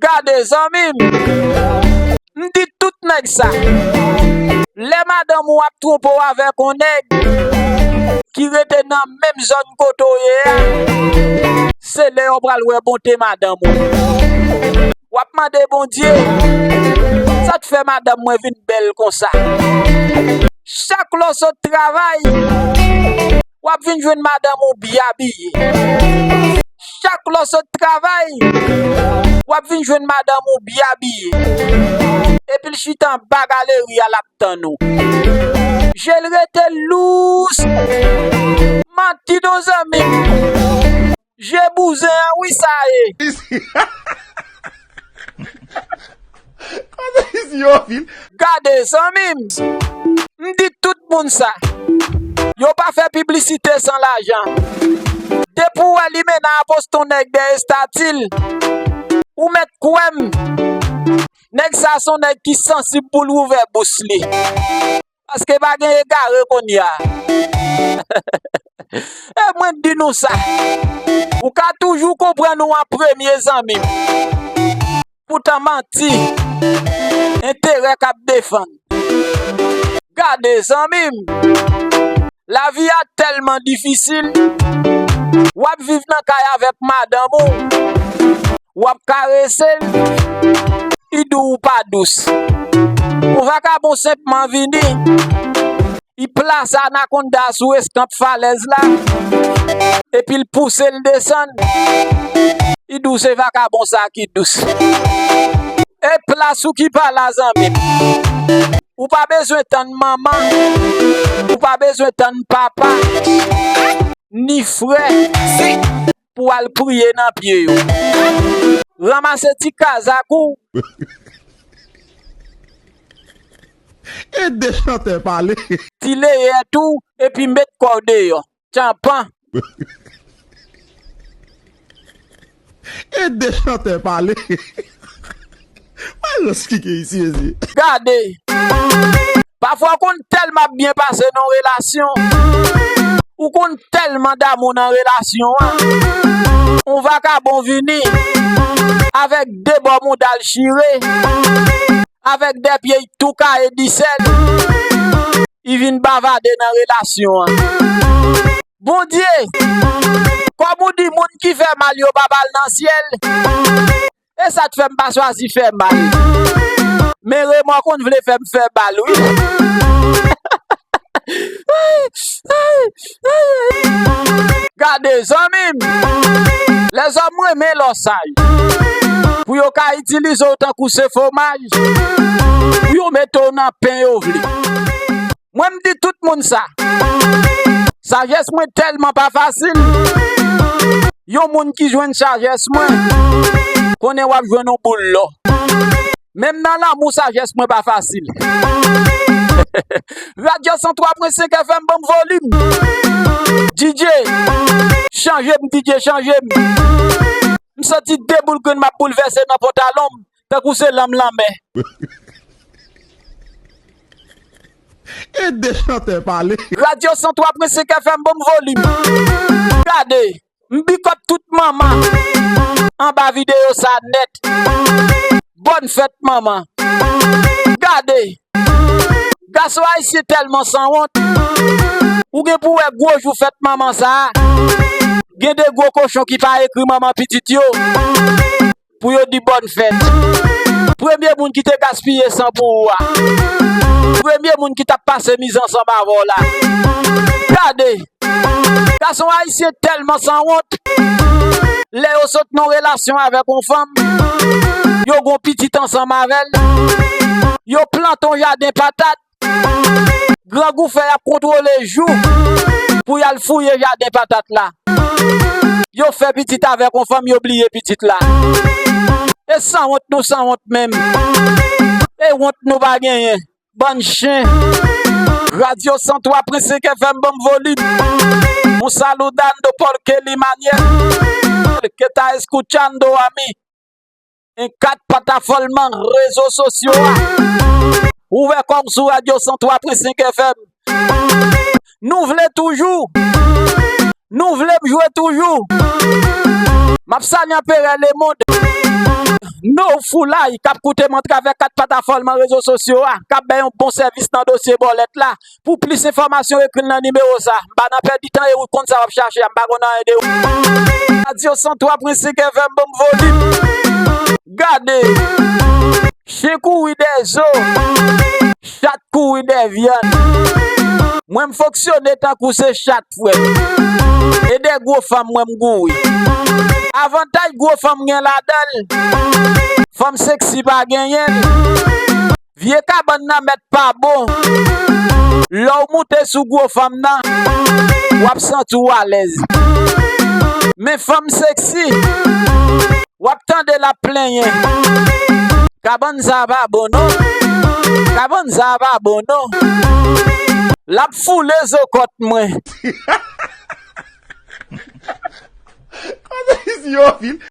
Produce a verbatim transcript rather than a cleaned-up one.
Gade, zanmi m, m di tout nèg sa. Lè madanm ou ap twonpe w avèk yon nèg ki rete nan menm zòn kote w ye a, se lè w pral wè bonte madanm ou. W ap mande Bondye, "Sa k fè madanm mwen vin bèl konsa?" Chak lè w sot travay, w ap vin jwenn madanm ou byen abiye. Chak lè w sot travay, w ap vin jwenn madanm ou byen abiye. Epi l chita anba galeri a, l ap tann ou. Je l rete lous. Manti non, zanmi m. Je bouzen an, wi, sa ye. Kote isi yo vin? Gade, zanmi m, m di tout moun sa. Yo pa fè piblisite san lajan. Depi w wè limena a poste yon nèg dèyè estati l, ou mèt kwè m, nèg sa se yon nèg ki sansib pou l ouvè bouch li. Paske pa gen egare kounye a. E mwen di nou sa. Ou ka toujou konprann ou an premye, zanmi m. Poutan manti, enterè k ap defann. Gade, zanmi m, lavi a tèlman difisil. W ap viv nan kay avèk madanm ou. W ap karese l, li di w ou pa dous. Yon vakabon senpman vini, li plase anakonda sou eskanp falèz la, epi l pouse l desann, li di w se vakabon sa ki dous. E plas ou ki pa la, zanmi m. Ou pa bezwen tann manman, ou pa bezwen tann papa, ni frè. Si pou al priye nan pye yo. Ranmase ti kazak ou. E de chantè pale. Ti leyèt ou, epi met kò w deyò. Tyanpan. E de chantè pale. Mwen rans ki gen isi, mesye. Gade. Pafwa w konn tèlman ap byen pase nan yon relasyon. Ou konn tèlman damou nan relasyon an. Yon vakabon vini avèk de bò mouda l chire, avèk de pye l tou kaye disèl. Li vin bavade nan relasyon an. Bondye, kòm ou di moun ki fè mal yo p ap al nan syèl, e sa k fè m pa chwazi fè mal. Men remò konn vle fè m fè mal, wi. Gade, zanmi m, lèzòm renmen lè w saj. Pou yo ka itilize w tankou se fomaj, pou yo mete w nan pen yo vle. Mwen, m di tout moun sa. Sajès mwen tèlman pa fasil. Yon moun ki jwenn sajès mwen, konnen w ap jwenn yon boul lò. Menm nan lanmou, sajès mwen pa fasil. Radyo san twa pwen senk F M, ban m volim. D J, chanje m, D J, chanje m. M santi de boul grenn m ap boulvèse nan pantalon m, tankou se lanm lanmè. E de chantè pale. Radyo san twa pwen senk F M, ban m volim. Gade, m big up tout manman anba videyo sa nèt. Bòn fèt manman. Gade, gason ayisyen tèlman sanwont. Ou gen pou wè gwo jou fèt manman sa a, gen de gwo kochon ki pa ekri manman pitit yo pou yo di bòn fèt. Premye moun ki te gaspiye san pou ou a. Premye moun ki t ap pase mizè ansanm avè w la. Gade, gason ayisyen tèlman sanwont. Lè yo sot nan relasyon avèk yon fanm, yo gon pitit ansanm avè l. Yo plante yon jaden patat. Grangou fè y ap kontwole jou pou y al fouye jaden patat la. Yo fè pitit avèk yon fanm, yo bliye pitit la. E sanwont nou sanwot menm. E wont nou pa genyen. Bann chen. Radyo san twa pwen senk F M, ban m volim. Un saludando porque el Imaniel que está escuchando a mí. En kat patafolman rezo sosyo a. Ouvè kò w sou Radyo san twa pwen senk F M. Nou vle toujou. Nou vle m jwe toujou. M ap salye anperè lemonn. No Foulay k ap koute m atravè kat patafòlman rezo sosyo a, k ap bay yon bon sèvis nan dosye bòlèt la. Pou plis enfòmasyon, ekri l nan nimewo sa. M pa nan pèdi tan e ou konn sa w ap chache a, m pa konn anyen de ou. Radyo san twa pwen senk F M, bon volim. Gade. Chen kouri dèzo, chat kouri dèvyann. Mwen m fonksyone tankou se chat, frè m. E dè gwo fanm mwen m kouri. Avantay gwo fanm gen ladan l, fanm seksi pa genyen l. Vye kabann nan mèt pa bon. Lè w moute sou gwo fanm nan, w ap santi w alèz. Men fanm seksi, w ap tande l ap plenyen. Kabann sa a pa bon non. Kabann sa a pa bon non. L ap foule zo kòt mwen. Kote isi yo vin?